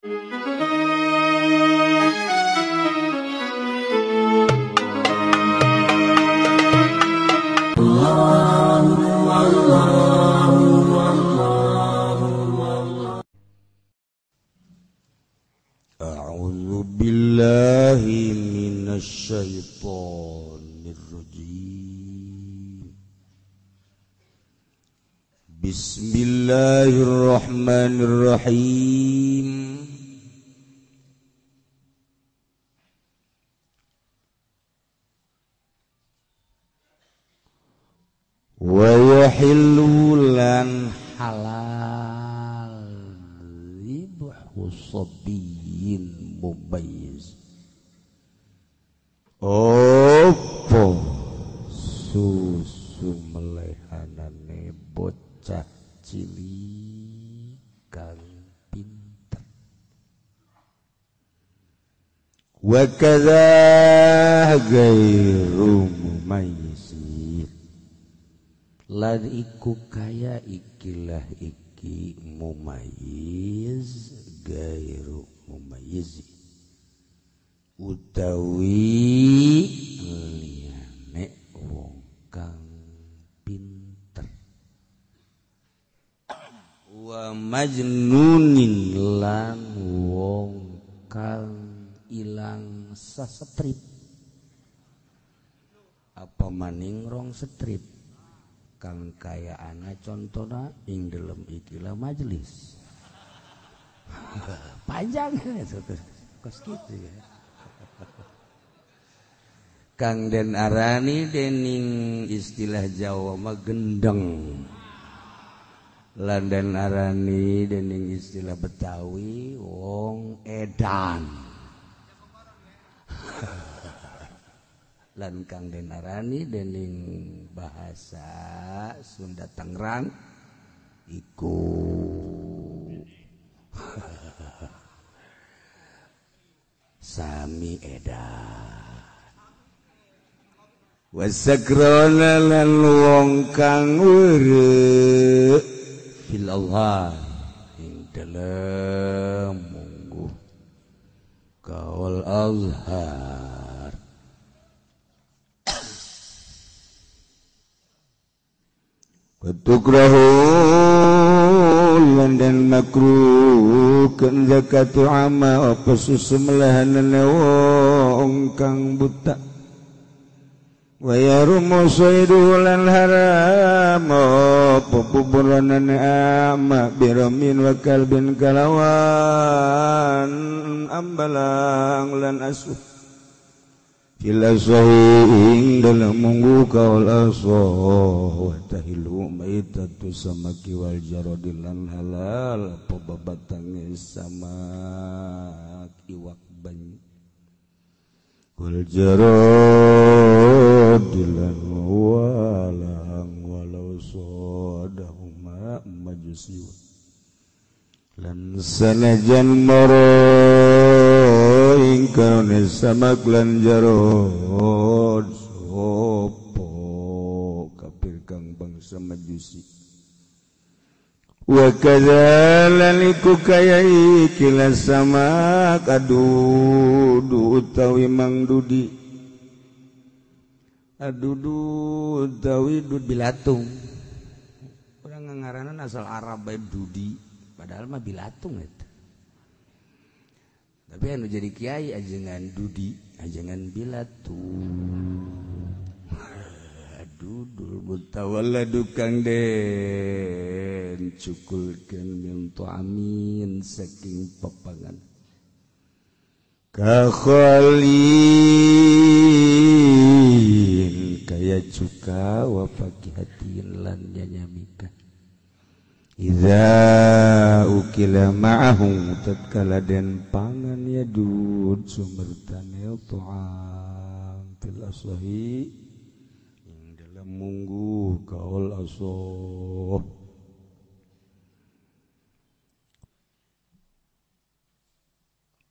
A'udzu billahi minasyaitonir rajim. Bismillahirrahmanirrahim. Wa yahillu lan halal ribhu sabiyin mubayyiz. Opo susu melehanane bocah cilik kang pinter. Wa kadza ghairu mumayyiz. Lan iku kaya ikilah iki mumayyiz gairu mumayyiz utawi liyane wong kang pinter. Wa majnunin lan wong kang ilang sasetrip, apa maning rong setrip kang kaya ana contona ing dalem ikilah majelis. Panjang kos kitu ya. Kang den arani dening istilah Jawa mah gendeng, lan den arani dening istilah Betawi wong edan. Lan kang den arani dening bahasa Sunda Tangerang iku sami edan. Wasakrona lan wong kang weureuh fil Allah ing dalem mungguh kaul azhar. Tukrahu lan dan makruh kan zakatu ama apa susu melehanane wong kang buta. Wa yarumu saidu lan haram apa buburanane ama biramin wa kalbin kalawan ambalang lan asuh. Ila sahih dalam munggu kaul asah wa tahilu maitatu samaki wal jarodilan halal apa babatange samak iwak banyu wal jarodilan walang walau sodahuma majusi lan sanajan moro ingkang samak lan jarod sopo kafir kang bangsa majusi. Wa kadzalan iku kaya iki lan samak adudu utawi mang dudi adudu utawi dud bilatung. Urang ngaranan asal Arab bae dudi, padahal mah bilatung eta. Tapi anu jadi kiai ajengan dudi, ajengan bilatung. Aduh, mutawalladu kang den cukulkeun min ta'amin saking papangan. Kakhalin kaya cuka wa fakihatin lan nyanyamika. Iza ukila ma'ahu tatkala den pangan ya dud sumertane ta'am fil asahi ing dalam munggu kaul asah.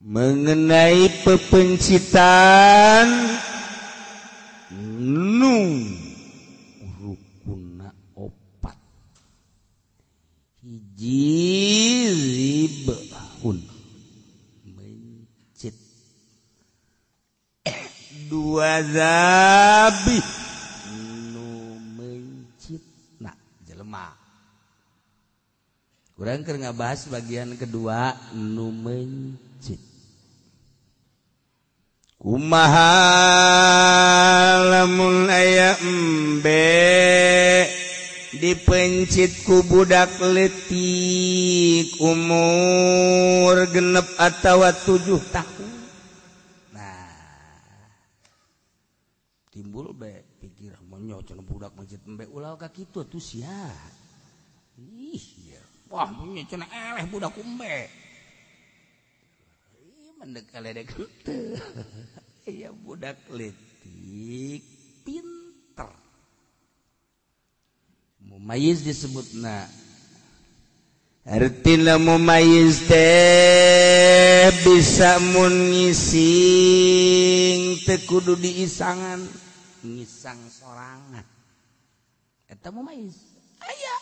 Mengenai pepencitan nu rukuna opat. Hiji ribhun mencit. Dua zabih nu mencit nah jelema. Kurang keur ngabahas bagian kedua nu mencit. Kumaha lamun aya embe dipencit ku budak leutik umur 6 atawa 7 tahun. Nah, timbul be pikir menyo cenah budak mencit embe ulah ka kitu atuh sia. Ih, ya. Wah, menyo cenah eleh budak embe. Ih, mendek kaledek teu. Aya budak leutik pinter. Mumayyiz disebutna. Artina mumayyiz teh bisa mun ngising teu kudu diisangan, ngisang sorangan. Eta mumayyiz. Aya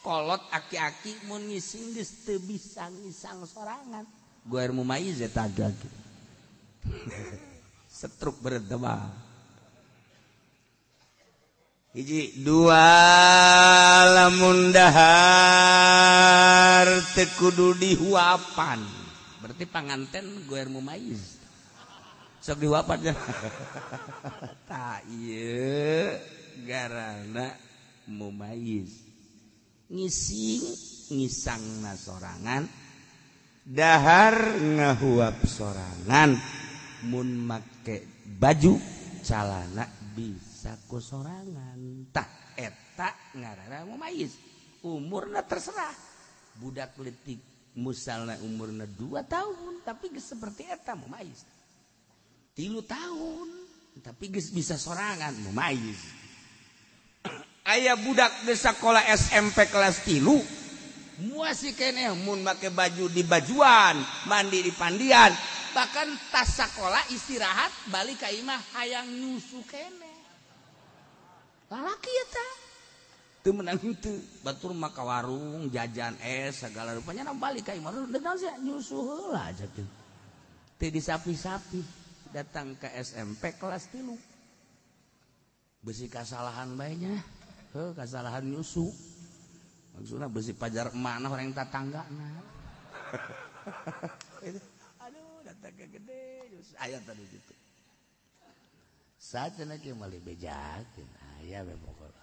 kolot aki-aki mun ngising geus teu bisa ngisang sorangan. Goer mumayyiz eta aki-aki. Setruk beredema. Hiji dua lamun dahar teu kudu dihuapan. Berarti panganten goer mumayyiz. Sok dihuapan cenah. Tah ieu garana mumayyiz. Ngising ngisangna sorangan, dahar ngahuap sorangan, mun make baju calana bisa ku sorangan. Tah eta ngaranna mumayyiz. Umurna terserah. Budak leutik misalna umurna 2 tahun tapi geus seperti eta mumayyiz. 3 tahun tapi geus bisa sorangan mumayyiz. Aya budak geus sakola SMP kelas 3 muasi keneh mun make baju di bajuan, mandi di pandian, bahkan tas sakola istirahat balik ka imah hayang nyusu keneh. Lalaki eta teu meunang teu batur mah ka warung jajan es segala rupanya balik ka imah naon sia nyusu heula aja teu. Teu disapi-sapi datang ke SMP kelas 3. Besi kasalahan bae nya, heuh kasalahan nyusu. Maksudna besi pajar emakna orang tatanggana. Aduh datang ke gede nyusu aya tadi gitu. Saatnya kieu meuli bejakeun aya we pokona.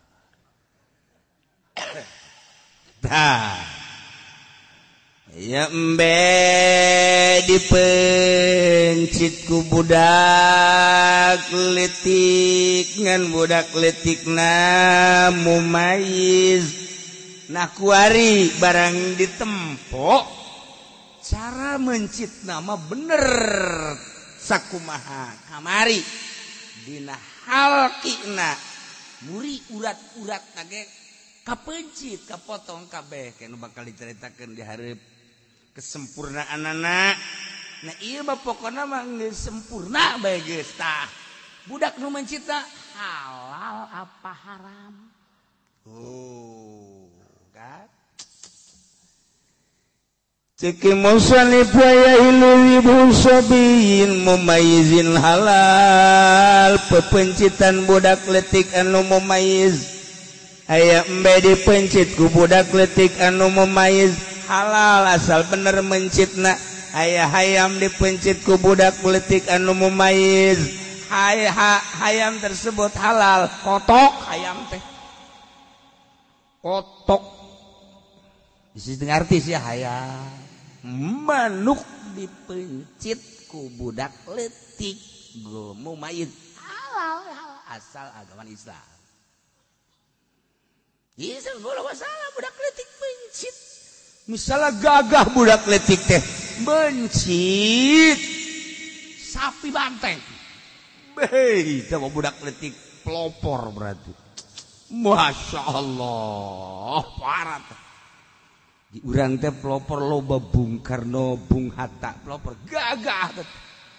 Tah. Ya embe dipencit ku budak leutik ngan budak leutikna mumayyiz. Nah kuari barang ditempok cara mencit nama bener sakumaha kamari dina halkina muri urat-urat nage kapencit kapotong kabeh kanu bakal diceritakeun di hareup kesempurnaan anak. Nah ieu mah pokona mah geus sempurna bae geus tah. Budak nu mencita halal apa haram? Oh, kan? Ceki musannif wa yahilu sabiyin mumayyizin halal pepencitan budak leutik anu mumayyiz. Aya embe dipencit ku budak leutik anu mumayyiz halal asal bener mencitna. Aya hayam dipencit ku budak leutik anu mumayyiz, hayam tersebut halal. Kotok hayam teh kotok bisi teu ngarti sia hayam. Manuk dipencit ku budak leutik go mumayyiz halal, halal asal agama Islam. Ieu masalah budak leutik pencit. Misalnya gagah budak leutik teh mencit sapi banteng. Beh, teh budak leutik pelopor berarti. Masya Allah, parah. Di urang teh pelopor loba Bung Karno, Bung Hatta, pelopor gagah.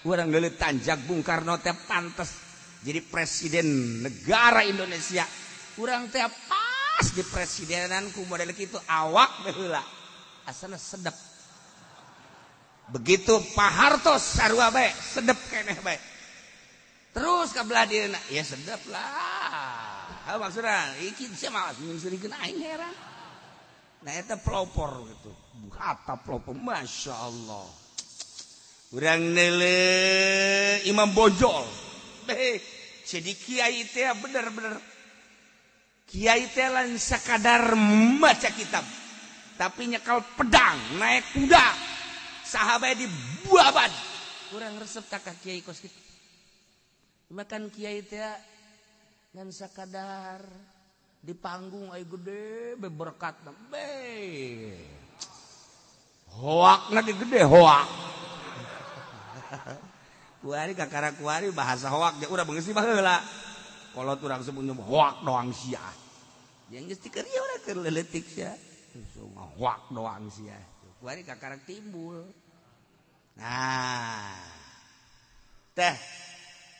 Urang leuleut tanjak Bung Karno teh pantes jadi presiden negara Indonesia. Urang teh pas di presidenan ku model kitu awak baheula. Asana sedap. Begitu Pak Harto sarua bae, sedep keneh bae. Terus ka belah dieuna, ya sedep lah. Ha maksudna iki sia malas nyingseurikeun aing heran. Nah eta pelopor gitu. Hatta pelopor, Masya Allah. Urang neule Imam Bonjol. Beh, jadi kiai teh bener-bener kiai teh lain sakadar maca kitab, tapi nyekal pedang, naik kuda, sahabat dibuaban. Kurang resep kakak kiai kos kitu. Makan kiai teh ngan sakadar di panggung ai gede beberkat be. Hoakna ge gede hoak. Kuari kakara kuari bahasa hoak ge urang beungsi baheula. Kolot urang sebutnya hoak doang sia. Yang geus teu ieu urang keur leutik sia. Hoak doang sia. Kuari kakara timbul. Nah. Teh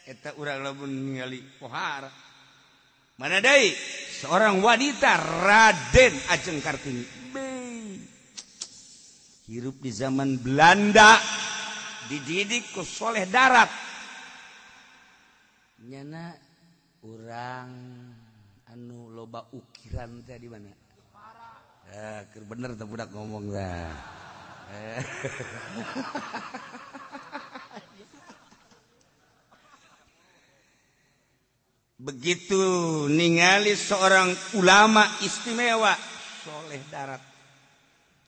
eta urang lamun ningali pohara. Mana deui? Seorang wanita Raden Ajeng Kartini. Hirup di zaman Belanda, dididik ku Soleh Darat. Nyana urang anu loba ukiran teh di mana? Keur bener teh budak ngomong lah. Begitu ningali seorang ulama istimewa Soleh Darat,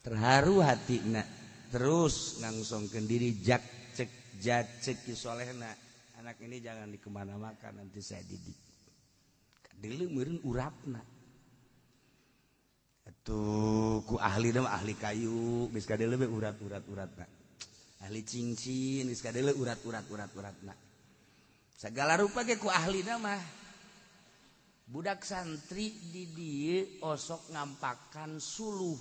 terharu hatina, terus ngangsongkeun diri jak cek jacek ki solehna, anak ini jangan dikemana-makan, nanti saya didik. Kadeuleung meureun uratna. Atuh ku ahli mah ahli kayu, geus kadeuleung we urat-urat-uratna. Ahli cincin geus kadeuleung urat-urat-urat-uratna. Segala rupa ge ku ahlina mah. Budak santri di dieu osok ngampakan suluh.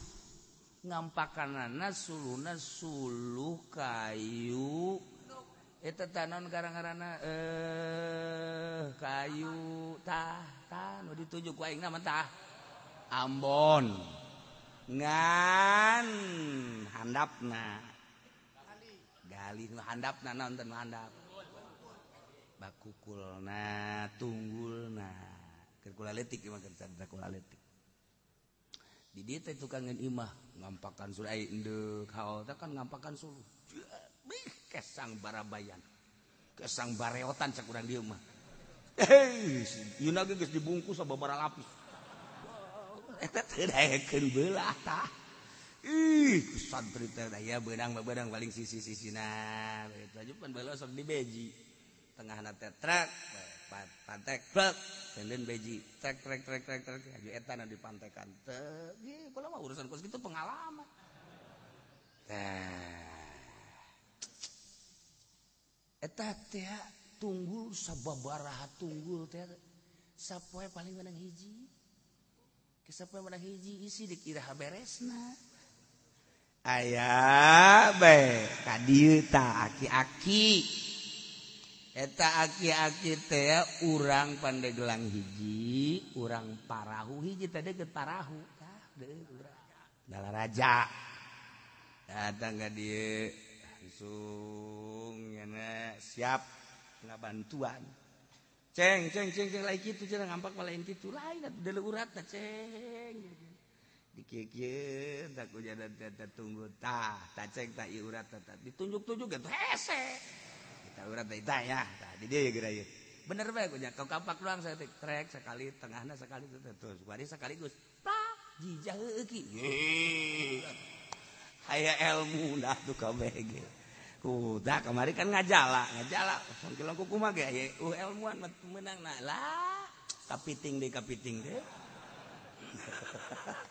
Ngampakanana suluhna suluh kayu. Eta tanon karang-karana kayu tah tah nu dituju ku aing mah tah. Ambon. Ngan handapna. Gali nu handapna naon teh nu handap. Bakukulna tunggulna keur kula leutik imah keur carita kula leutik di dieu teh tukangeun imah ngampakan suluh ai endeuk haol teh kan ngampakan suluh bih kesang barabayan kesang bareotan cak urang dieu mah hei yeuna ge geus dibungkus sababaraha lapis eta teu daekeun beulah tah ih santri teh aya beunang mah beunang paling sisi-sisina kitu aja pan baheula sok dibeji tengahna teh trek pantek blek tenden beji trek trek trek trek trek aju eta na dipantekan teh ieu kula mah urusan kos kitu pengalaman teh eta teh tunggul sababaraha tunggul teh sapoe paling menang hiji sapoe menang hiji isi dikira beresna aya bae ka dieu tah aki-aki eta aki-aki teh urang Pandeglang hiji, urang Parahu hiji teh deukeut Parahu tah deukeut urang. Dalaraja. Datang ka dieu langsung nyana siap ngabantuan. Ceng ceng ceng ceng lain kitu cenah ngampak mah lain kitu lain atuh deuleu uratna ceng. Dikieu-kieu tah ku jada teh tunggu tah, tah ceng tah ieu urat tah ditunjuk-tunjuk atuh hese. Urat teh ya, tah di dieu geura ieu. Bener bae ku nya kau kampak doang saya teh trek sekali tengahna sekali terus bari sekaligus. Plak jijah heueuh ki. Aya ilmu dah tuh kabeh ge. Kuda kamari kan ngajala, ngajala sangkilang kumaha ge aya ilmuan mah meunang na lah kapiting deui kapiting deui.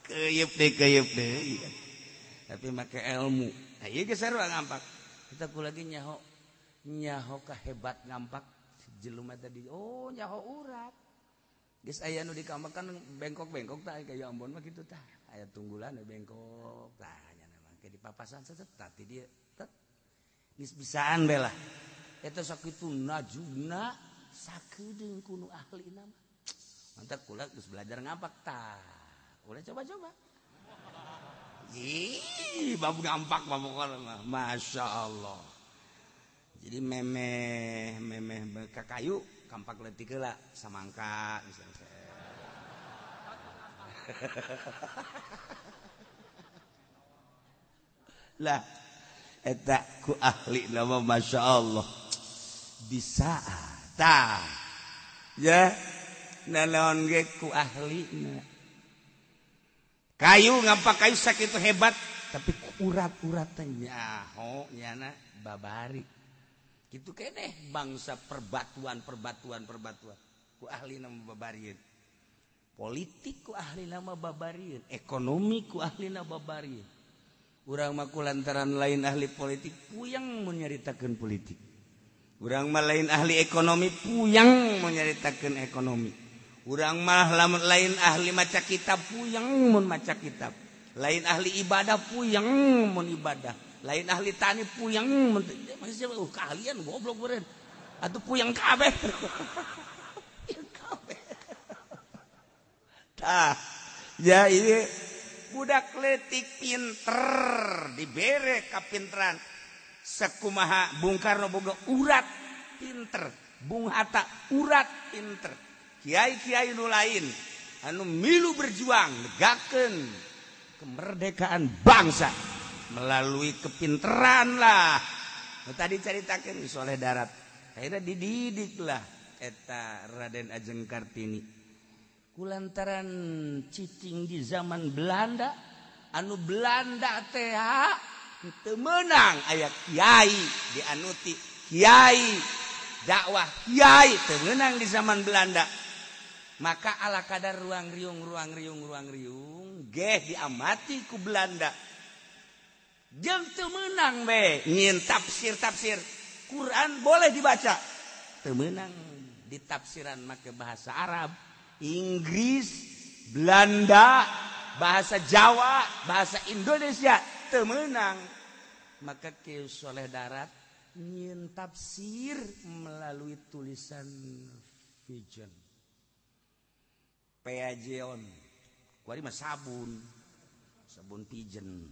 Keuyeup deui. Tapi make ilmu. Nah ieu ge sarua ngampak. Kita ku lagi nyaho nyaho kahebat ngampak jelema tadi oh nyaho urat geus aya nu dikamakan bengkok-bengkok tah kayu Ambon mah kitu tah aya tunggulan bengkok tah nya mah ke di papasan set tah ti dieu tet geus bisaan bae lah eta sakitu najugna sakedeung ku nu ahlina mah mantap kula geus belajar ngampak tah kula coba-coba Ih, bab gampak mah Masya Allah. Jadi memeh memeh ka kayu kampak leutik heula samangka misalnya. Lah eta ku ahli nama Masya Allah bisa tah ya nanaon ge ku ahlina kayu ngampak kayu sakitu hebat tapi urat-uratan nyaho nyana babari kitu keneh bangsa perbatuan perbatuan perbatuan ku ahli nama babarieun politik ku ahli nama babarieun ekonomi ku ahli nama babarieun. Urang mah kulantaran lain ahli politik puyang mun nyaritakeun politik. Urang mah lain ahli ekonomi puyang mun nyaritakeun ekonomi. Urang mah lamun lain ahli maca kitab puyang mun maca kitab. Lain ahli ibadah puyang mun ibadah. Lain ahli tani puyang mun maksudnya keahlian goblok beureun. Atuh puyang kabeh. Puyang kabeh. Tah, ya ini budak letik pinter dibere kapinteran sekumaha Bung Karno boga urat pinter, Bung Hatta urat pinter, kiai-kiai nu lain anu milu berjuang negakeun kemerdekaan bangsa melalui kepinteran lah. Nu tadi caritakeun Soleh Darat akhirnya dididik lah eta Raden Ajeng Kartini kulantaran cicing di zaman Belanda anu Belanda teh teu meunang aya kiai dianuti kiai dakwah kiai teu meunang di zaman Belanda maka ala kadar ruang riung ruang riung ruang riung geh diamati ku Belanda jeung teu meunang we nyin tafsir-tafsir Quran boleh dibaca teu meunang ditafsiran make bahasa Arab Inggris, Belanda, bahasa Jawa, bahasa Indonesia teu meunang. Maka Ki Soleh Darat nyieun tafsir melalui tulisan vision. Peajeon. Kuari mah sabun. Sabun pigeon.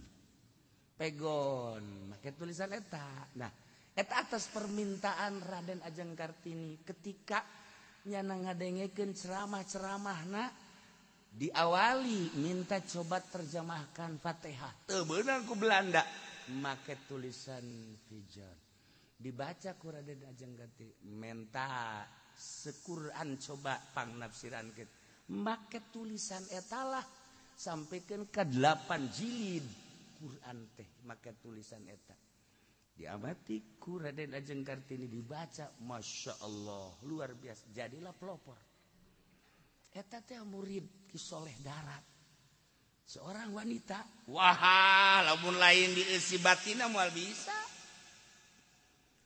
Pegon, make tulisan eta. Nah, eta atas permintaan Raden Ajeng Kartini ketika nyana ngadengekeun ceramah-ceramahna diawali minta coba terjemahkan Fatihah teu beunang ku Belanda make tulisan vision dibaca ku Raden Ajeng Kartini menta sekuran coba pangnafsirankeun make tulisan etalah sampikeun ka 8 jilid Quran teh make tulisan eta diamati ku Raden Ajeng Kartini dibaca Masya Allah luar biasa jadilah pelopor eta teh murid Ki Soleh Darat seorang wanita wah lamun lain dieusi batina moal bisa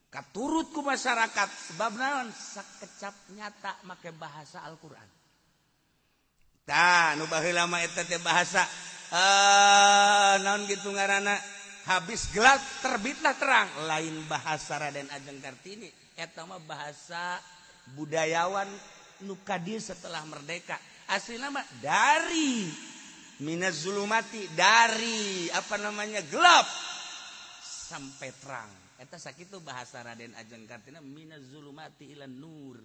katurut ku masyarakat sebab naon sakecap nyata make bahasa Al-Qur'an tah nu baheula mah eta teh bahasa naon kitu ngaranna habis gelap terbitlah terang lain bahasa Raden Ajeng Kartini eta mah bahasa budayawan nu kadir setelah merdeka aslina mah dari minaz zulumati dari apa namanya gelap sampai terang eta sakitu bahasa Raden Ajeng Kartini minaz zulumati ilan nur.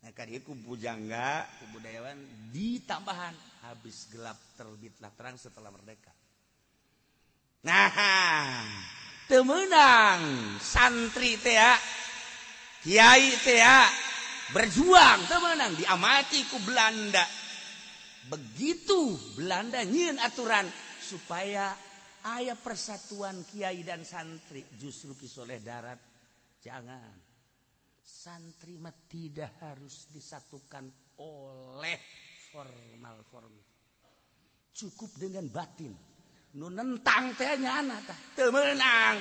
Nah kadieu ku pujangga ku budayawan ditambahan habis gelap terbitlah terang setelah merdeka. Nah, teu meunang santri teh kiai teh berjuang teu meunang diamati ku Belanda. Begitu Belanda nyieun aturan supaya aya persatuan kiai dan santri, justru Ki Soleh Darat jangan. Santri mah tidak harus disatukan oleh formal-formal. Cukup dengan batin. Nu nentang teh nyana tah teu meunang.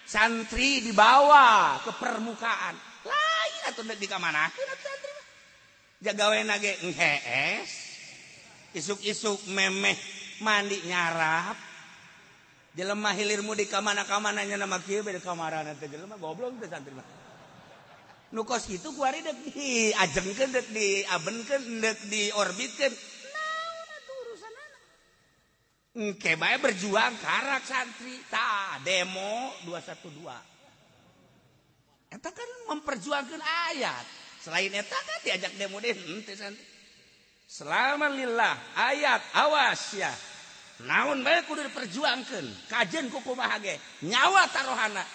Santri dibawa ke permukaan. Lain atuh deuk dikamanakeun atuh santri mah. Jagawena ge ngehees. Isuk-isuk memeh mandi nyarap. Jelema hilir mudik ka mana-kamana nya mah kieu beda kamarana teh jelema goblok teh santri mah. Nu kos kitu kuari deuk diajengkeun deuk diabenkeun deuk diorbitkeun. Naon atuh urusanana? Engke bae berjuang karak santri tah demo 212. Eta kan memperjuangkan ayat. Selain eta kan diajak demo deh henteu santri. Selama lillah ayat awas ya. Naon bae kudu diperjuangkeun. Kajen ku kumaha ge nyawa taruhana.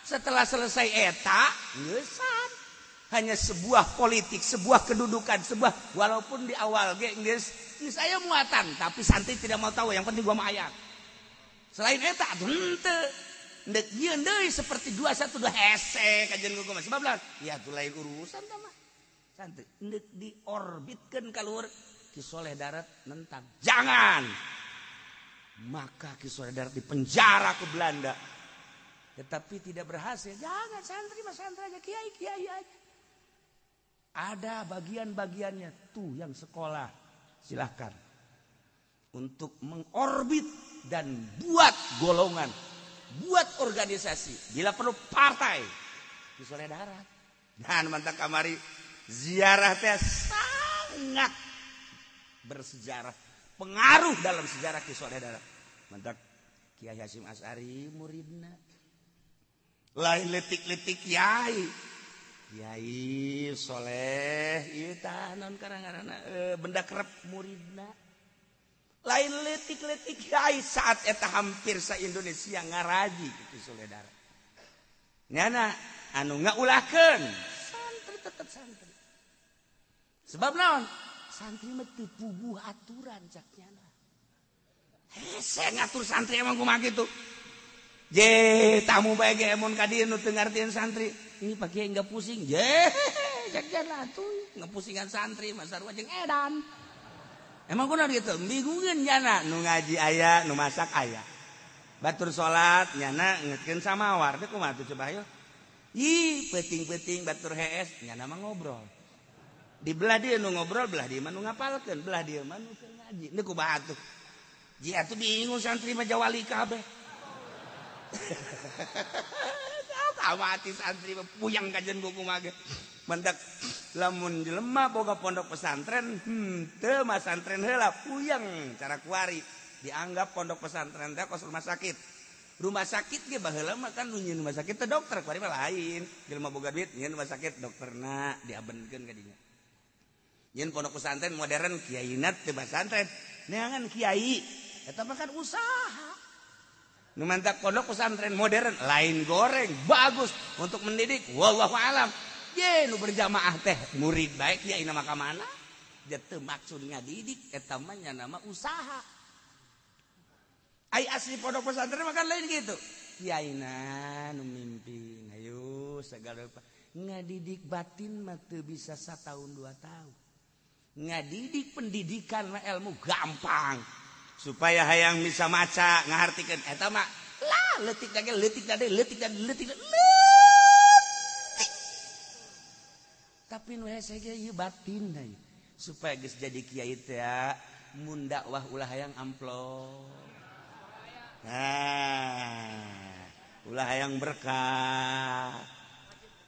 Setelah selesai eta ngeusan. Hanya sebuah politik, sebuah kedudukan, sebuah walaupun di awal ge geus saya muatan, tapi santri tidak mau tahu, yang penting gua mah ayat. Selain eta henteu ndek nyieun deui seperti 212 hese kajian gua mah 19. Ya atuh lain urusan tah mah. Santri ndek diorbitkeun ka luhur Ki Soleh Darat nentang. Jangan. Maka Ki Soleh Darat dipenjara ke Belanda. Tetapi tidak berhasil. Jangan santri mah santri aja, kiai-kiai aja. Ada bagian-bagiannya tuh yang sekolah. Silahkan untuk mengorbit dan buat golongan, buat organisasi, bila perlu partai Ki Soleh Darat. Dan mantap kamari ziarah teh sangat bersejarah, pengaruh dalam sejarah Ki Soleh Darat. Mantap Kiai Hasyim Asy'ari muridna, lain letik-letik kiai. Kiai Soleh ieu tah naon karang-karangna benda kerep muridna. Lain letik-letik kiai saat eta hampir sa Indonesia ngaraji Ki Soleh Darat. Nyana anu ngaulahkeun santri tetep santri. Sebab naon? Santri mah teu puguh aturan cak nyana. Hese ngatur santri emang kumaha kitu. Je tamu bae ge mun ka dieu nu teu ngartieun santri. Ini Pak Kiai enggak pusing. Je, jajan atuh ngepusingan santri mah sarua jeung edan. Emang kunaon gitu? Bingungkeun nyana nu ngaji aya, nu masak aya. Batur salat nyana ngeutkeun samawar teh kumaha tuh coba ayo. Ih, peuting-peuting batur hees nyana mah ngobrol. Di belah dieu nu ngobrol, belah dieu mah nu ngapalkeun, belah dieu mah nu keur ngaji. Deuk kumaha atuh? Ji atuh bingung santri mah jawali kabeh. Mati santri puyang kajian kuku mage. Mendak lamun jelema boga pondok pesantren henteu mah santren heula puyang cara kuari dianggap pondok pesantren teh kos rumah sakit. Rumah sakit ge baheula mah kan nu nyieun rumah sakit teh dokter kuari mah lain. Jelema boga duit nyieun rumah sakit dokterna diabenkeun ka dinya. Nyieun pondok pesantren modern kiaina teu pesantren. Neangan kiai eta mah kan usaha. Nu mantak pondok pesantren modern lain goreng bagus untuk mendidik wallahu alam. Ye nu berjamaah teh murid baik kiai nama ka mana? Dia teu maksud ngadidik eta mah nya nama usaha. Ai asli pondok pesantren mah kan lain gitu. Kiaina nu mimpin ayo segala rupa ngadidik batin mah teu bisa satahun dua tahun. Ngadidik pendidikan mah ilmu gampang. Supaya hayang bisa maca ngahartikeun eta mah lah leutik lagi leutik lagi leutik lagi leutik leutik. Tapi nu hese ge ieu batin deui supaya geus jadi kiai teh mun dakwah ulah hayang amplop. Nah, ulah hayang berkah.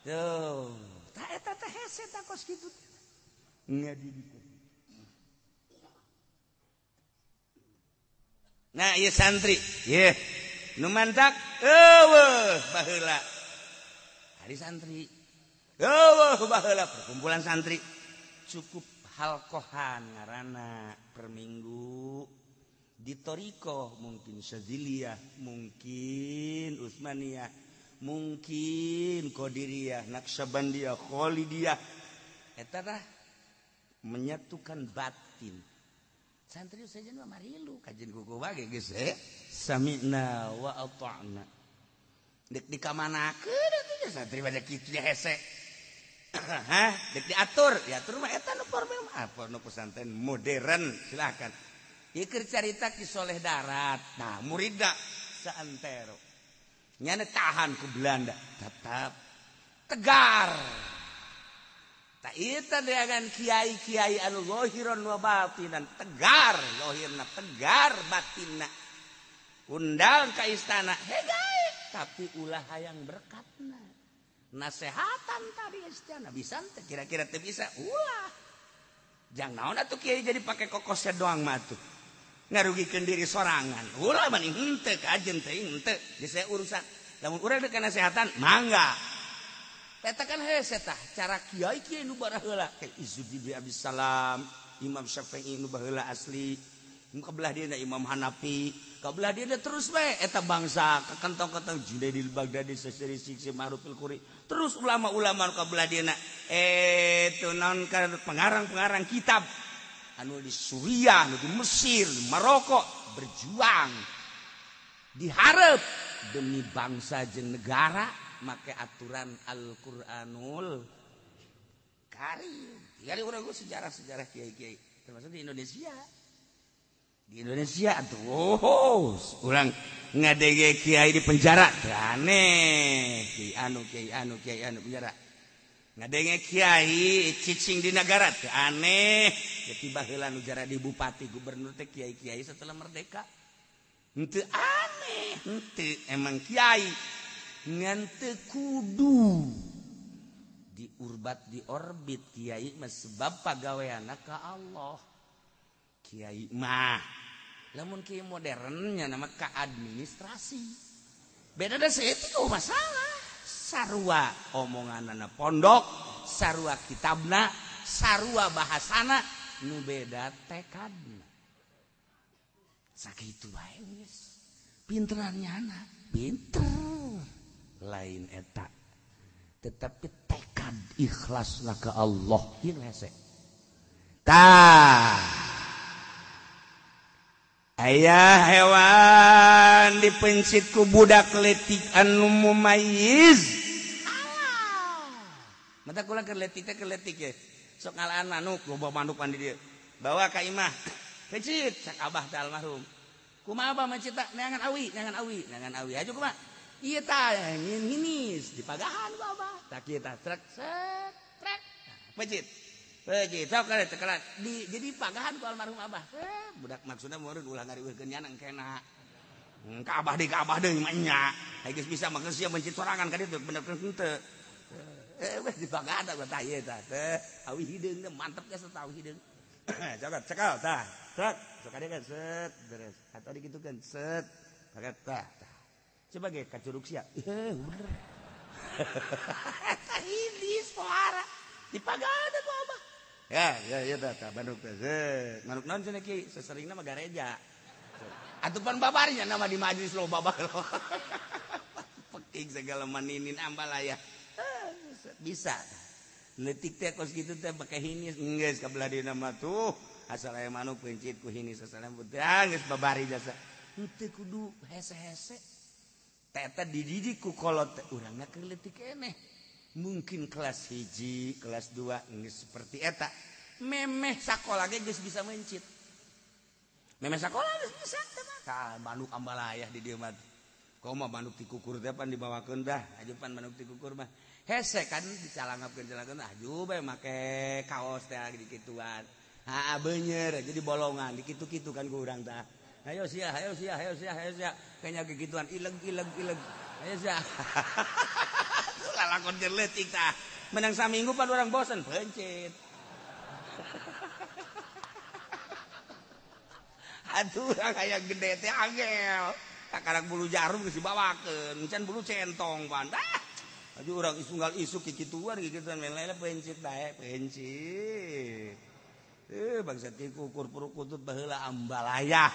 Tuh, tah eta teh hese tah kos kitu. Ngadidik. Nah, ieu santri, ye. Nu mantak eueuh baheula. Hari santri. Eueuh baheula perkumpulan santri. Cukup halqohan ngaranna per minggu di torikoh mungkin Syadziliyah, mungkin Utsmaniyah, mungkin Qadiriyah, Naqsyabandiyah, Khalidiyah. Eta tah menyatukan batin. Santri saja mah marilu kajian kuku bage geus sami'na wa ata'na. Dek dikamanakeun atuh santri pada kitu hese. Hah, dek diatur, diatur mah eta nu formal mah apa nu pesantren modern silakan. Ieu keur carita Ki Soleh Darat. Nah, muridna saantero. Nyana tahan ku Belanda, tetap tegar. Tak eta dengan kiai-kiai anu zahiran wa batinan tegar zahirna tegar batinna undang ka istana hegai tapi ulah hayang berkatna nasehatan tadi istana bisa teh kira-kira teu bisa ulah jang naon atuh kiai jadi pake kokosnya doang mah atuh Ngarugikeun diri sorangan. Ulah mani henteu kajen teh henteu geus saya urusan. Lamun urang dek nasehatan mangga. Eta kan hese tah cara kiai-kiai nu baraheula kayak Izzuddin bin Abdus Salam, Imam Syafi'i nu baheula asli. Nu kabelah dieuna Imam Hanafi, kabelah dieuna terus we eta bangsa kekentong-kentong Junaidil Baghdadi seseri siksi Ma'rufil Quri. Terus ulama-ulama nu kabelah dieuna itu naon pengarang-pengarang kitab anu di Suriah, anu di Mesir, di Maroko berjuang diharap demi bangsa jeung negara make aturan Al-Qur'anul Karim. Tinggal urang sejarah-sejarah kiai-kiai termasuk di Indonesia. Di Indonesia tuh urang ngadege kiai di penjara aneh, kiai anu kiai anu kiai anu penjara. Ngadenge kiai cicing di negara teh aneh. Jadi baheula nu jara di bupati gubernur teh kiai-kiai setelah merdeka. Henteu aneh, henteu emang kiai ngan teu kudu diurbat di orbit kiai mah sebab pagaweanna ka Allah. Kiai mah lamun kiai modernnya nama ka administrasi. Beda da saeutik masalah. Sarua omonganana pondok, sarua kitabna, sarua bahasana, nu beda tekadna. Sakitu bae geus. Pinteran nyana, pinter. Lain eta. Tetapi tekad ikhlasna ka Allah ieu hese. Tah. Aya hewan dipencit ku budak leutik anu mumayyiz. Mata kula keur leutik teh keur leutik ye. Sok ngalaan manuk, loba manuk pan di dieu. Bawa ka imah. Pencit cak abah teh almarhum. Kumaha abah mencit tah neangan awi, neangan awi, neangan awi. Aju kumaha? Ieu tah nginis dipagahan ku abah. Tah kieu tah trek set trek. Pencit. Pencit sok kana tekelat. Di jadi pagahan ku almarhum abah. Budak maksudna meureun ulah ngariweuhkeun nya engkena. Ka abah deui mah nya. Ai geus bisa mah geus sia mencit sorangan ka ditu bener henteu. Wes dipagahan tah ieu tah teh. Awi hideung teh mantep geus tah awi hideung. Coba cekal tah. Trek sok ade kan set beres. Atau dikitukeun set. Pakai tah. Coba ge ka curug sia. Bener. Eta hidis pohara. Dipagahan ku abah. Ya, ya, ya, tah, manuk teh. Manuk naon cenah ki? Seseringna mah gareja. Atuh pan babarinya nama di majelis loba bae. Peking segala maninin ambalaya. Bisa. Leutik teh kos kitu teh make hinis geus ka belah dieuna mah tuh. Asal aya manuk pencit ku hinis asal budak geus babari jasa. Henteu kudu hese-hese. Teh eta dididik ku kolot teh urangna keur leutik keneh. Mungkin kelas 1, kelas 2 geus seperti eta. Memeh sakola ge geus bisa mencit. Memeh sakola geus bisa teh mah. Tah manuk ambalayah di dieu mah. Komo manuk ti kukur teh pan dibawakeun dah, aju pan manuk ti kukur mah. Hese kan dicalangapkeun-calangkeun aju bae make kaos teh dikituan. Heeh beunyer jadi bolongan dikitu-kitu kan ku urang tah. Ayo sia, ayo sia, ayo sia, ayo sia. Kayaknya gituan ileg ileg ileg. Ayo sia. Lalakon jeung leutik tah. Menang saminggu pan urang bosen pencit. Aduh kayak gede teh angel. Kakarak bulu jarum geus dibawakeun, can bulu centong pan. Ah. Aju urang isunggal isuk kikituan kikituan main lele pencit bae, pencit. Bangsa ti kukur puruk kutut baheula ambalaya.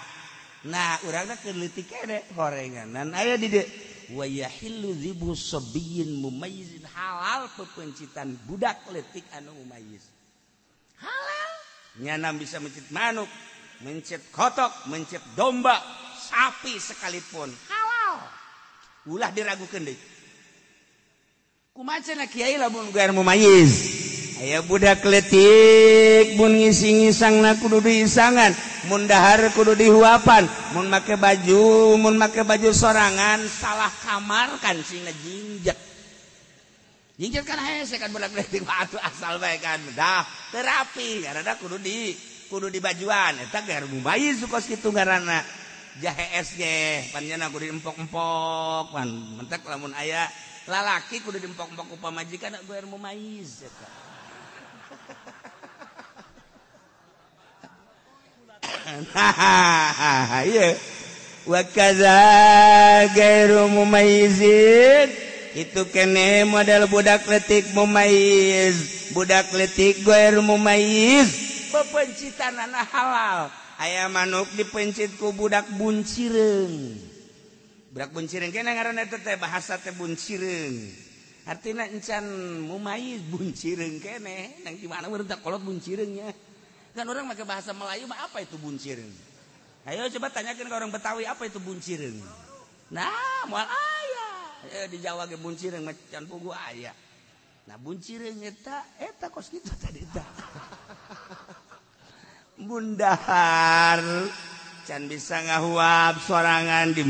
Nah, urangna keur leutik keneh horenganan aya di dieu. Wa yahillu dzibu sabiyyin mumayyizin, halal pepencitan budak leutik anu mumayyiz. Halal. Nyana bisa mencit manuk, mencit kotok, mencit domba, sapi sekalipun halal. Ulah diragukeun deui. Kumaha cenah kiai lamun geus mumayyiz? Aya budak leutik mun ngising-ngisangna kudu diisangan, mun dahar kudu dihuapan, mun make baju sorangan salah kamar kan sing jinjek. Jinjek kan hese kan budak leutik atuh asal bae kan. Dah terapi karena kudu dibajuan eta geus mumayyiz kos kitu ngaranna. Jahe es ge panjana kudu diempok-empok pan mentek lamun aya lalaki kudu diempok-empok ku pamajikan geus mumayyiz eta. Hahaha ieu wa kaza gairu mumayyizin itu kene model budak letik mumayyiz, budak letik gairu mumayyiz pepencitanana halal. Aya manuk dipencit ku budak buncireung. Budak buncireung kene ngaranna eta teh bahasa teh buncireung. Artina encan mumayyiz buncireung kene nang di mana urang tak kolot buncireungnya. Kan orang pakai bahasa Melayu mah apa itu buncireung? Ayo coba tanyakan ke orang Betawi apa itu buncireung. Nah, moal aya. Di Jawa ge buncireung mah can pugu aya. Nah, buncireung eta eta kos kitu tadi tah. Bundahar can bisa ngahuap sorangan di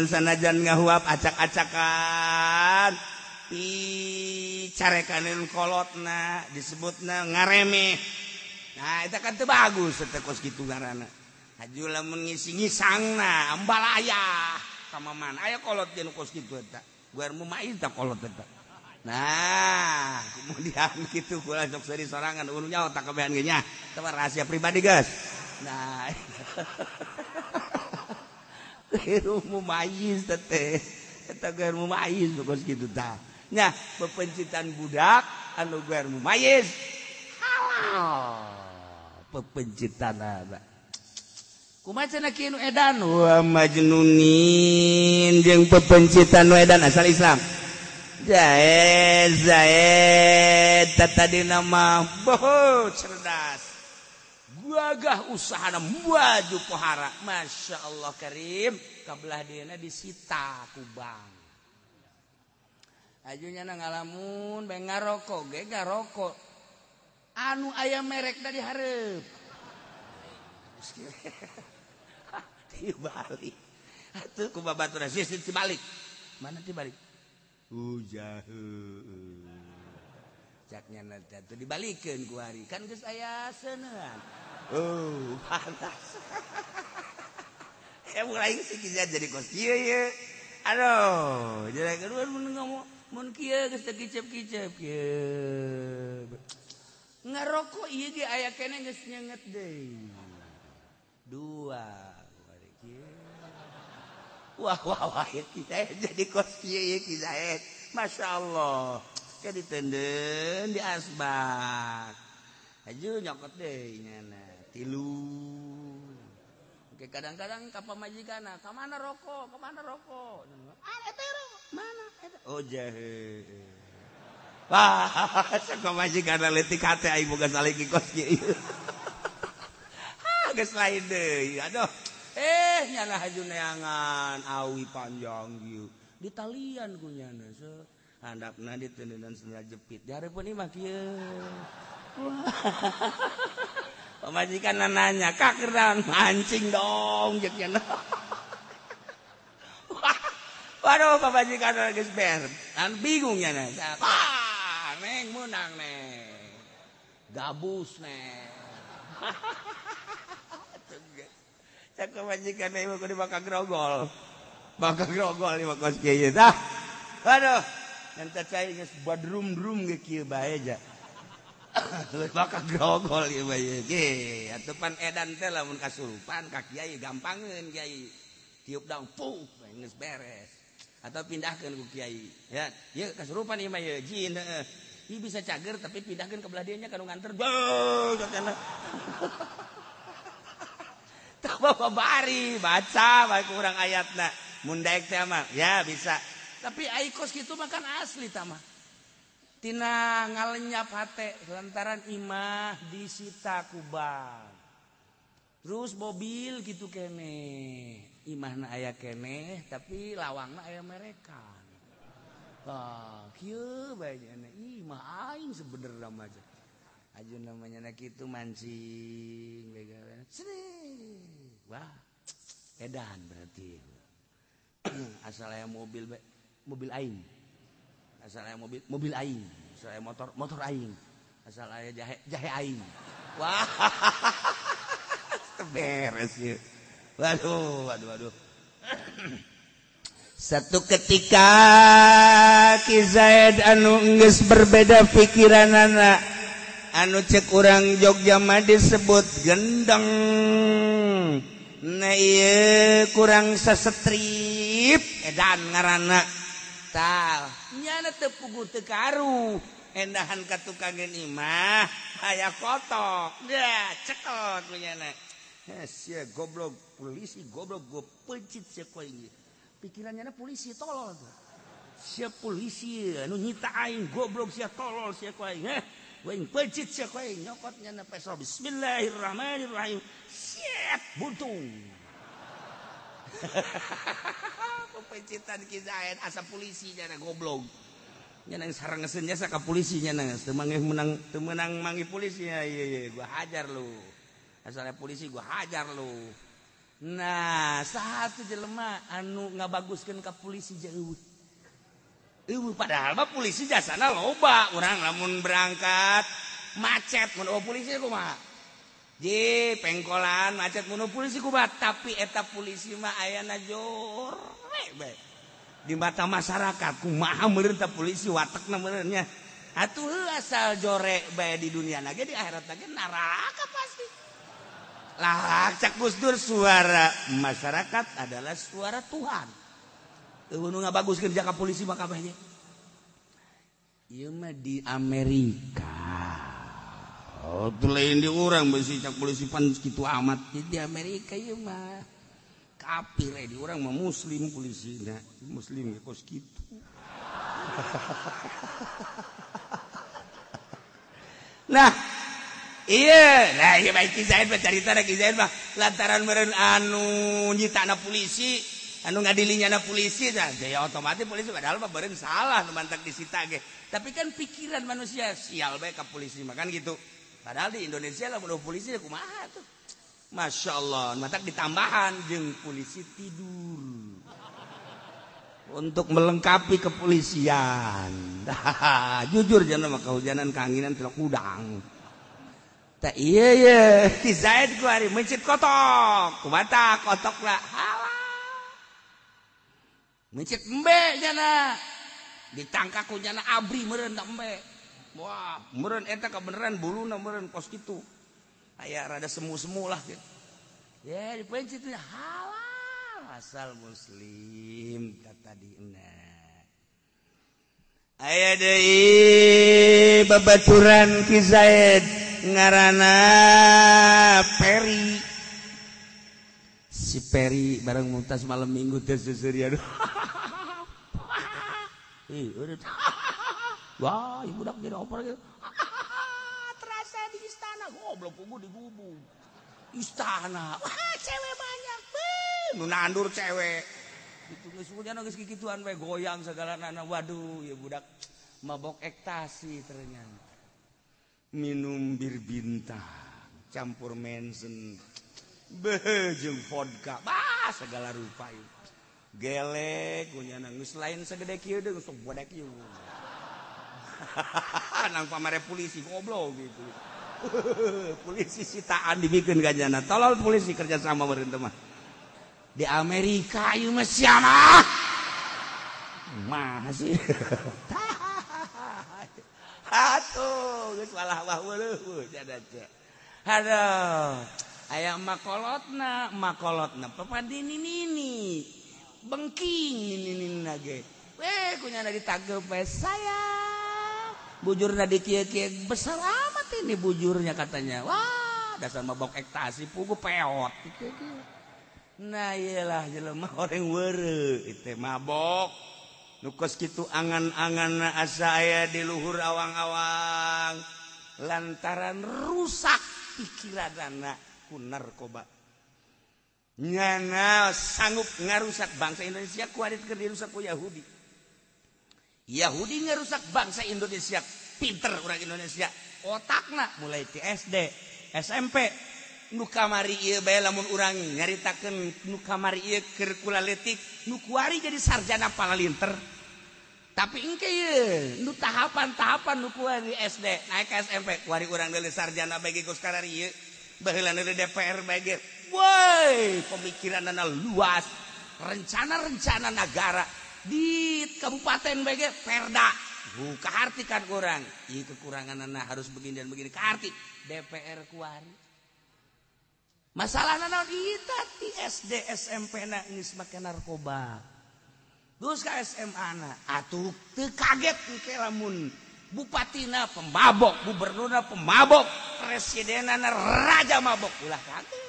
sanajan ngahuap acak-acakan picarekaneun kolotna disebutna ngaremeh. Nah, eta kan teu bagus eta kos kitu ngaranna. Haju lamun ngisi-ngisangna ambalaya ka mamana aya kolot ge nu kos kitu eta. Guar mumaiz ta kolot eta. Nah, kemudian gitu kula sok seuri sorangan unu nyaho tak kabehan ge nya. Eta mah rahasia pribadi, guys. Nah, gairu mumayyiz teh. Eta gairu mumayyiz kos kitu tah. Nya, pepencitan budak anu gairu mumayyiz halal. Pepencitanana. Kumaha cenah kieu nu edan? Wa majnunin jeung pepencitan nu edan asal Islam. Zaid Zaid tadi nama boho cerdas gagah usahana baju pohara Masya Allah Karim kabelah dieuna disita ku bank ajunya na ngalamun bae ngarokok ge ngarokok anu aya merekna di hareup dibalik atuh ku babaturan sih dibalik mana dibalik ujahu caknya nanti atuh dibalikeun ku hari kan geus aya seuneun oh panas ya mulai sih jadi kos kieu ye aduh jadi kedua mun ngomong mun kieu geus teu kicep-kicep kieu ngarokok ieu ge aya keneh geus nyenget deui dua kieu. Wah wah wah kita jadi kos kieu Ki Zaid. Masya Allah. Jadi tenden di asbak. Aju nyokot deui nyana tilu. Oke kadang-kadang ka pamajikanna, ka mana rokok? Ka mana rokok? Ah eta rokok. Mana eta? Oh jahe. Wah, pamajikanna leutik hate aing boga saliki kos kieu. Ah geus lain deui. Aduh. Nyana haju neangan awi panjang kieu ditalian ku nyana se handapna ditendenan sendal jepit di hareupeun imah kieu. Pamajikan nanya kak keran mancing dong jeung nyana. Waduh pamajikan geus ber an bingung nyana. Wah neng meunang neng gabus neng. Cak pamajikan ieu kudu bakal grogol. Bakal grogol ieu kos kieu tah. Aduh, ngan cai geus badrum-drum ge kieu bae ja. Bakal grogol ieu bae ge. Atuh pan edan teh lamun kasurupan ka kiai gampangeun kiai. Tiup dang puh geus beres. Atau pindahkeun ku kiai. Ya, ieu kasurupan ieu mah ieu jin heeh. Ieu bisa cager tapi pindahkeun ka belah dieu nya ka nu nganter. Beuh cenah. Bapak bari baca bae kurang ayatna mun daek teh mah ya bisa tapi ai kos kitu mah kan asli tah mah tina ngalenyap hate lantaran imah disita ku bank terus mobil kitu keneh imahna aya keneh tapi lawangna aya merekan tah kieu bae nya imah aing sebenerna mah aju namanya nak itu mancing begawe. Wah, edan berarti. Asal aya mobil mobil aing. Asal aya mobil mobil aing. Asal aya motor motor aing. Asal aya jahe jahe aing. Wah. Beres ieu. Waduh, waduh, waduh. Satu ketika Ki Zaid anu geus berbeda pikiranana anu cek urang Jogja mah disebut gendeng. Nah ieu kurang sesetrip edan ngaranna. Tal nyana teu puguh teu karuh endahan ka tukangeun imah aya kotok. Dah cekot nyana. Sia goblok polisi goblok gua pencit sia koe ieu. Pikirannya polisi tolol tuh. Sia polisi anu nyita aing goblok sia tolol sia koe aing. Heh, aing pencit sia koe aing nyokot nyana peso. Bismillahirrahmanirrahim. Siap buntung. Pencitan Ki Zaid asa polisi nyana goblok. Nyana sarangeseun jasa ka polisi nyana teu mangih menang teu meunang manggih polisi ya ieu gua hajar lu. Asalnya polisi gua hajar lu. Nah, satu jelema anu ngabaguskeun ka polisi jauh. Eueuh padahal mah polisi jasana loba. Urang lamun berangkat macet mun eueuh polisi kumaha? Ji pengkolan macet mun polisi kumaha? Tapi eta polisi mah ayana jore bae. Di mata masyarakat kumaha meureun ta polisi watekna meureun nya. Atuh asal jore bae di dunia na ge di akhirat ge neraka pasti. Lah cak Gus Dur suara masyarakat adalah suara Tuhan. Eueuh nu ngabaguskeun jaka polisi mah kabehnya. Ieu mah di Amerika. Oh, teu lain di urang beusi cak polisi pan kitu amat. Di Amerika ieu mah kafir di urang mah muslim polisina. Muslim ge kos kitu. Nah, iya, nah iya baik Ki Zaid mah carita Ki Zaid mah lantaran meureun anu nyitana polisi, anu ngadilinyana polisi tah ya otomatis polisi padahal mah beureun salah nu mantak disita ge. Tapi kan pikiran manusia sial bae ka polisi mah kan gitu. Padahal di Indonesia lah mun polisi kumaha tuh. Masya Allah, mantak ditambahan jeung polisi tidur untuk melengkapi kepolisian. Jujur jangan mah kehujanan keanginan tilok udang. Tak iya iya Ki Zaid ku hari mencit kotok kumata kotok lah halah mencit embe jana ditangkap ku jana abri meureun tak embe wah meureun eta kabeneran buluna meureun kos kitu aya rada semu-semu lah gitu ya dipencit halal asal muslim kata dina aya deui babaturan Ki Zaid ngarana Peri. Si Peri bareng muntas malam minggu teh seuseurian. Ih, urut. Wah, ibu budak jadi oper gitu. Terasa di istana, goblok kubu di gubuk. Istana. Wah, cewek banyak. Nu nandur cewek. Itu geus hujan geus kikituan we goyang segala nana. Waduh, ya budak mabok ekstasi ternyata. Minum bir bintang campur mensen beh jeung vodka bah segala rupa ieu gelek kunyana geus lain segede kieu deui geus bodek kieu nang pamare polisi goblok gitu. Polisi sitaan dibikeun ka jana tolol polisi kerja sama meureun teh mah di Amerika ieu mah sia mah mah sih. Atuh geus walah wah weuleuh jada teh. Aduh, aya makolotna, makolotna papadini nini. Bengking nini nage. Weh kunyana ditagep bae sayang. Bujurna di kieu-kieu besar amat ini bujurnya katanya. Wah, dasar mabok ekstasi pugu peot kieu-kieu. Nah, iyalah jelema orang weureuh itu mabok. Nu kos kitu angan-angan asa aya di luhur awang-awang lantaran rusak pikiranana ku narkoba. Nyana sanggup ngarusak bangsa Indonesia ku adit keur dirusak ku Yahudi. Yahudi ngarusak bangsa Indonesia, pinter urang Indonesia. Otakna mulai ti SD, SMP nu kamari ieu bae lamun urang nyaritakeun nu kamari ieu keur kula leutik nu kuari jadi sarjana palalinter. Tapi engke ieu nu tahapan-tahapan nu kuari SD naik ke SMP kuari urang deui sarjana bae geus karari ieu baheula deui DPR bae ge. Woi, pemikiranana luas, rencana-rencana negara di kabupaten bae ge perda Kaharti kan kurang. Ieu kekuranganna harus begini dan begini. Kaharti DPR kuari. Masalahna naon ieu ti SD SMP na geus make narkoba. Terus ka SMA na atuh teu kaget engke lamun bupatina pemabok, gubernurna pemabok, presidenna raja mabok, ulah kaget.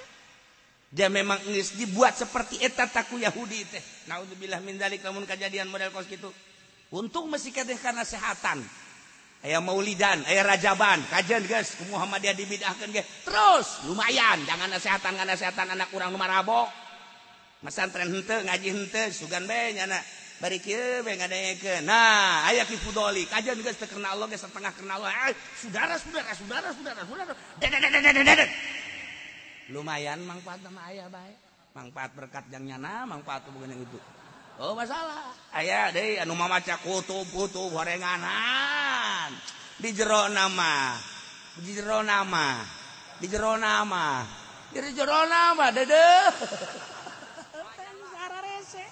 Dia memang geus dibuat seperti eta taku Yahudi teh. Naudzubillah min dzalik lamun kajadian model kos kitu. Untung masih kedeh karena sehatan. Aya maulidan, aya rajaban, kajian geus ku Muhammadiyah dibidahkeun ge. Terus lumayan, jangan nasehatan anak urang nu marabok. Masantren henteu, ngaji henteu, sugan bae nyana. Bari kieu bae ngadengekeun. Nah, aya Ki Fudoli, kajian geus teu karena Allah geus setengah karena Allah. Saudara, saudara, saudara, saudara, saudara. Dedet. Lumayan manfaat sama ayah bae. Manfaat berkat jang nyana, manfaat bukan yang itu. Oh masalah. Aya deui anu mamaca kutub-kutub horenganan. Di jero nama. Di jero nama. Di jero nama. Di jero nama dedeuh. Sararese.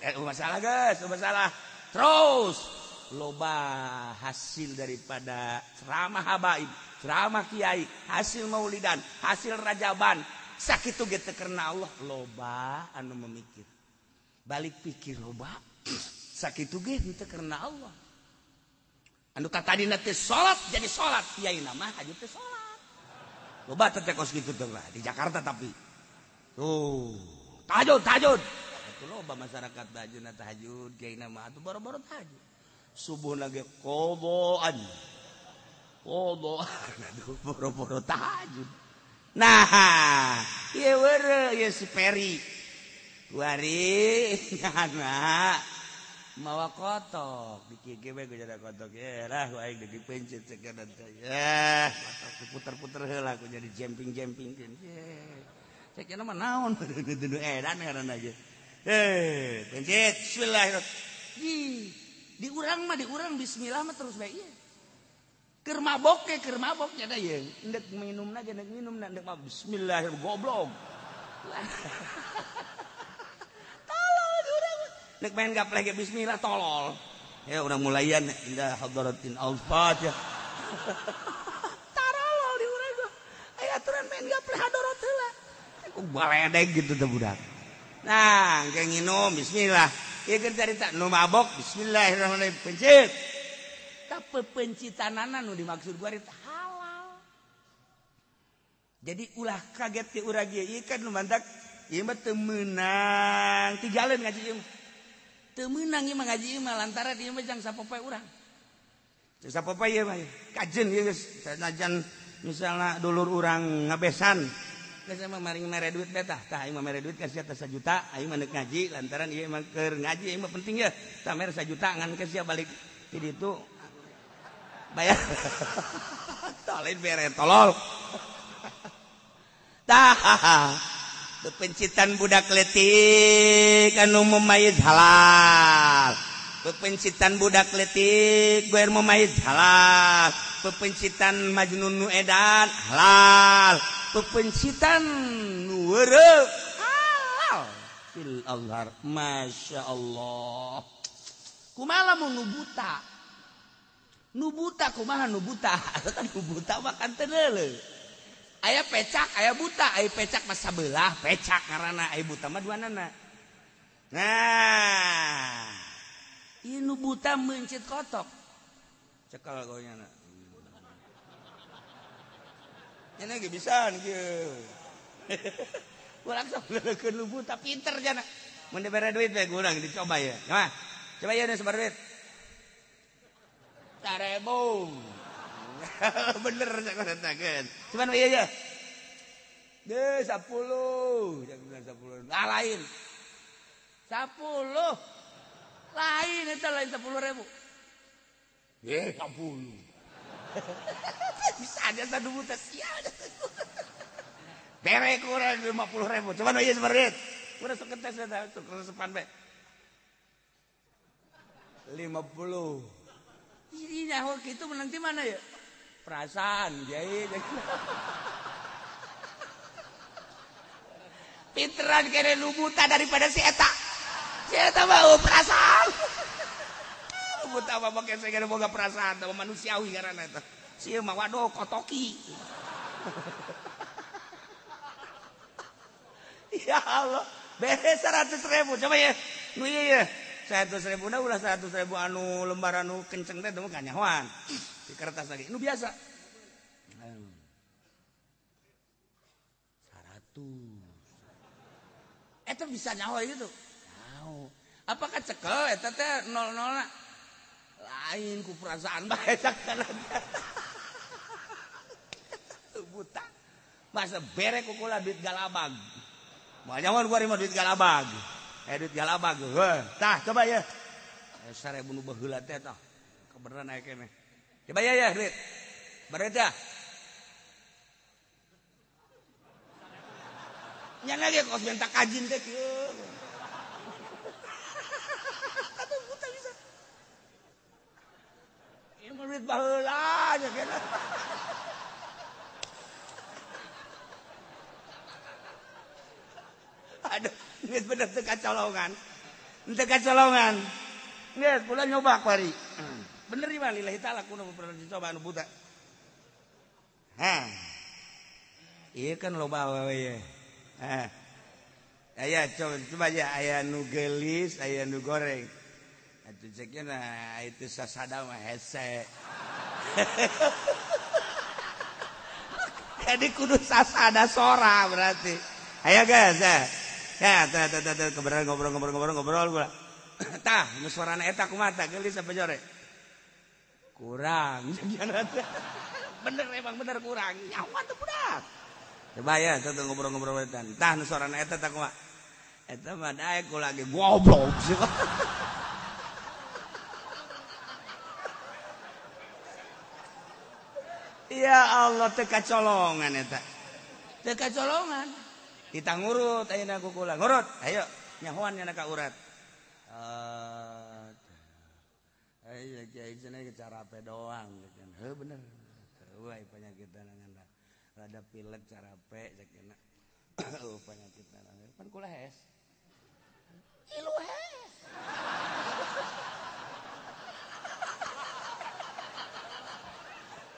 Aduh, masalah geus, masalah. Terus loba hasil daripada ceramah habaib, ceramah kiai, hasil maulidan, hasil rajaban, sakitu ge teu karena Allah loba anu memikir. Balik pikir loba, sakitu ge teu karena Allah. Anu tadina teh salat jadi salat, kiai mah haju teh salat. Loba teh kos kitu teh di Jakarta tapi. Tuh, tahajud, tahajud. Atuh loba masyarakat tahajudna tahajud, kiai mah atuh boro-boro tahajud. Subuh lagi qodoan. Qodoan, aduh boro-boro tahajud. Nah, ieu weureuh ieu si Peri. Kuari nyana mawa kotok, dikike we jadi kotok. Ya lah ku aing dipencet sekedan teh. Ya, kotok diputer-puter heula ku jadi jemping-jempingkeun. Cek nya mah naon nu edan ngaranna aja. Pencet bismillahirrahmanirrahim. Di urang mah di urang bismillah mah terus bae ieu. Keur mabok ke keur mabok nya da ieu. Endek minumna ge endek minumna endek mah bismillah goblok. Tolol di urang mah. Endek main gapleh ge bismillah tolol. Ya urang mulayan indah hadratin al-Fatihah. Tarolol di urang mah. Aya aturan main gapleh hadorot heula. Ku baledeg gitu teh budak. Nah, engke nginum bismillah. Ieu keur carita nu mabok bismillahirrahmanirrahim pencit. Tapi pencitanana nu dimaksud gua halal. Jadi ulah kaget ti urang ieu, ieu kan nu mantak ieu mah teu meunang tigaleun ngaji ieu mah. Teu meunang ieu mah ngaji ieu mah lantaran ieu mah jang sapopoe urang. Jang sapopoe ieu mah kajen ieu geus sanajan misalna dulur urang ngabesan geus mah maring mere duit teh tah aing mah mere duit ka sia teh 1 juta aing mah neuk ngaji lantaran ieu mah keur ngaji ieu mah penting ya tah mere 1 juta ngan ke sia balik ti ditu bayar toleh bere tolol tah pepencitan budak leutik anu mumayyiz halal, pepencitan budak leutik goer mumayyiz halal, pepencitan majnun nu edan halal, pepencitan nu weureuh halal fil azhar. Masya Allah. Kumaha lamun nu buta? Nu buta kumaha nu buta? Kan nu buta mah kan teu neuleuh. Aya pecak, aya buta, aya pecak mah sabelah, pecak karana aya buta mah duanana. Nah, ieu nu buta meuncit kotok. Cekel goyana. Ini ge bisaan kieu. Urang sok leukeun nu buta pinter jana. Mun dibere duit we urang dicoba ya. Nah, coba ya sebar duit. 1.000. Bener saya. Cuman iya ya. Deh 10. Jangan 10. Ah lain. 10. Lain eta lain 10.000. 10. Bisa aja satu buta sial. Bere kurang 50.000. Cuman iya sebar duit. Urang sok tes eta sok resepan bae. 50. Ini nyaho kitu menang ti mana ya? Perasaan jai. Pinteran kene nu buta daripada si eta. Si eta mah perasaan. Buta apa make saya boga perasaan sama manusiawi karena eta. Sieun mah waduh kotoki. Ya Allah, beres 100.000 coba ya. Nu ieu ya. 100.000 na ulah 100.000 anu lembaran anu kenceng teh teu kanyahoan. Di kertas lagi. Nu biasa. 100. Eta bisa nyaho itu. Nyaho. Apakah cekel eta teh 00 na? Lain ku perasaan bae cakana. Buta. Masa bere ku kula duit galabag. Moal nyaho gua mah duit galabag. Duit galabag. Heuh, tah coba ya. 1000 nu baheula teh tah. Kebeneran aya keneh. Coba ya ya duit. Beres ya. Nya lagi kos minta kajin teh kieu. Atuh buta bisa. Ieu mah duit baheula nya kena. Aduh, geus bener teu kacolongan. Teu kacolongan. Geus kula nyoba kuari. Bener ieu mah lillahi taala kudu pernah dicoba anu buta. Hah. Ieu kan loba awewe ye. Aya coba aja aya nu geulis, aya nu goreng. Atuh ceknya nah itu sasada mah hese. Jadi kudu sasada sora berarti. Ayo guys, ya. Ya, tah tah tah kebenaran ngobrol gua. Tah, nu suarana eta kumaha tah geulis apa jore? Kurang. Bener emang bener kurang. Nyawa teh budak. Coba ya, teh ngobrol-ngobrol eta. Tah nu suarana eta tah kumaha? Eta mah daek ku lagi goblok sih. Ya Allah teu kacolongan eta. Teu kacolongan. Kita ngurut ayeuna ku kula. Ngurut, ayo nyahoan nya ka urat. Ayo kiai cenah carape doang heuh bener. Eueuh penyakit ngan rada pilek carape cenah. Eueuh penyakit pan kula hees. Ilu hees.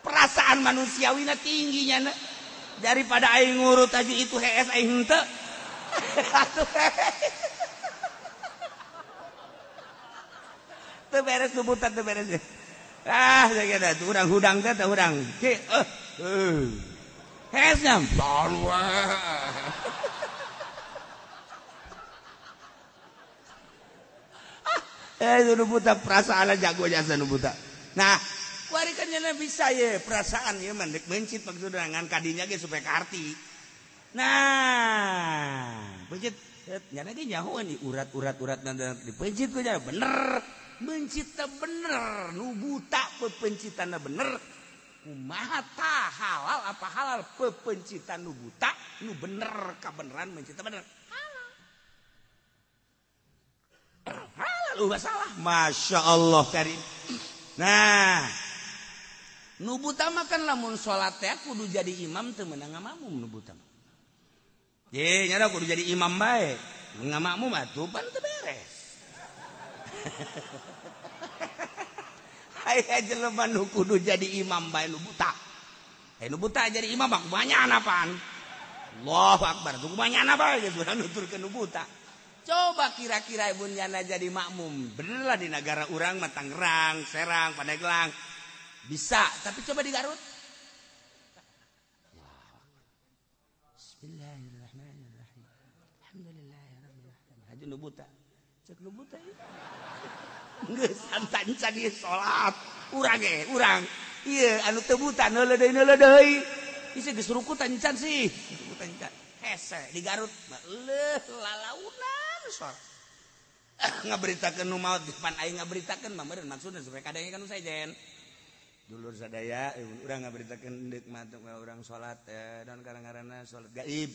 Perasaan manusiawina tingginya na. Daripada aing ngurut aja itu hees aing henteu. Atuh teu beres nu buta teu beres. Ah sakieu teh urang hudang teh teh hudang. Ki hees nya. Nu buta perasaan jago jasa nu buta. Nah, kuari kan nyana bisa ye perasaan ye mah deuk meuncit maksudna ngan kadinya ge supaya kaarti. Nah, pencit nyana ge nyahoan di urat-urat-urat dipencit ku nya bener. Meuncit teh bener, nu buta pepencitanna bener. Kumaha tah halal apa halal pepencitan nu buta nu bener kabeneran meuncit teh bener. Halal. Halal ulah salah. Masya Allah karim. Nah, nu buta mah kan lamun salat teh kudu jadi imam teu meunang ngamakmum nu buta mah. Ye, nya kudu jadi imam bae. Ngamakmum atuh pan teu beres. Aya jelema nu kudu jadi imam bae nu buta. Nu buta jadi imam mah kumaha apaan? Allahu akbar, tuh kumaha bae geus urang nuturkeun nu buta. Coba kira-kira ibu nyana jadi makmum. Bener lah di negara urang mah Tangerang, Serang, Pandeglang. Bisa, tapi coba di Garut. Bismillahirrahmanirrahim. Alhamdulillahirabbil alamin. Haji nu buta. Cek nu buta ieu. Geus santan-can ieu salat. Urang ge, urang. Ieu anu teu buta neuleuh deui. Ieu geus ruku tancan sih. Ruku tancan. Hese di Garut mah leuh lalaunan sor. Ngaberitakeun nu maot di depan aing ngaberitakeun mah meureun maksudna supaya kadenge kan nu sejen. Dulur sadaya urang ngaberitakeun deuk mah urang salat dan karang-karana salat gaib.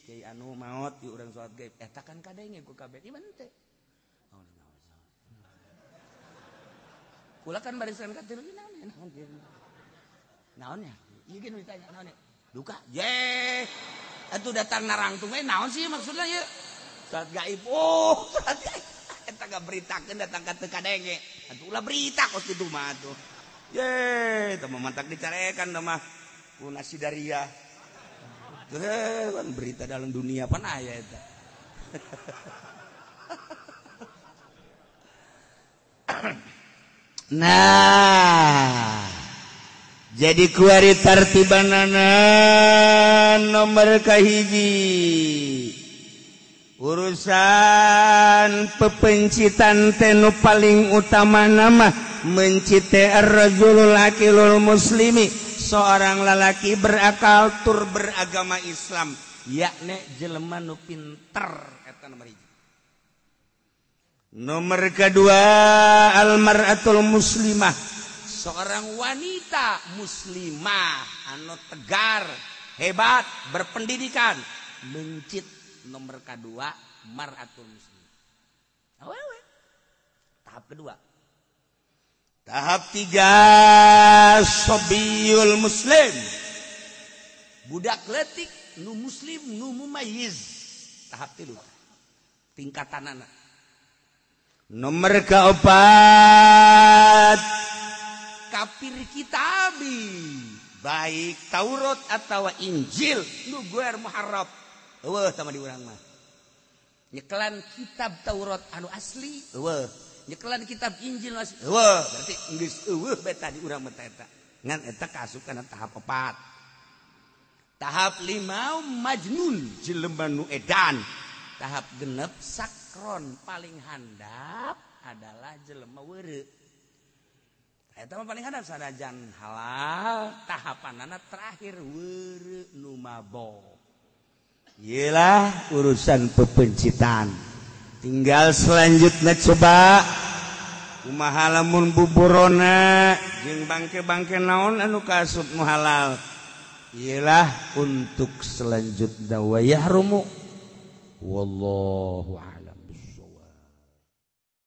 Kiai anu maot di urang salat gaib. Eta kan kadenge ku kabeh ieu mah teh. Kula kan barisan ka tilu naon naon ya? Ieu ge nu ditanya naon ya? Duka. Ye. Atuh datang narangtung we naon sih maksudna ieu? Salat gaib. Oh, salat gaib. Eta ngaberitakeun datang ka teu kadenge. Atuh ulah berita kos kitu mah atuh. Ye, teu mah mantak dicarekan teh mah ku nasi daria. Kan berita dalam dunia pan aya eta. Nah, jadi kuari tartibanana nomor kahiji urusan pepencitan tenu paling utama nama mencite ar-rajulul aqilul muslimi, seorang lalaki berakal tur beragama Islam, yakni jelema nu pinter eta nomor hiji. Nomor kedua almar'atul muslimah, seorang wanita muslimah anu tegar, hebat, berpendidikan, mencit nomor kedua mar'atul muslimah. Awewe. Tahap kedua. Tahap tiga sobiyul muslim, budak letik nu muslim nu mumayyiz. Tahap tilu tingkatanana. Nomor keempat kafir kitabi, baik Taurat atau Injil nu guer muharraf. Eueuh sama di urang mah. Nyekelan kitab Taurat anu asli, eueuh. Nyekelan kitab Injil nu asli, eueuh. Berarti geus eueuh beta di urang mah eta. Ngan eta kaasup kana tahap 4. Tahap 5 majnun, jelema nu edan. Tahap genep sakron paling handap adalah jelema weureu. Eta mah paling handap sanajan halal, tahapanana terakhir weureu nu mabok. Iyalah urusan pepencitan. Tinggal selanjutnya coba kumaha lamun buburona jeung bangke-bangke naon anu kaasup nu halal. Iyalah untuk selanjutnya wa yahrumu. Wallahu a'lam.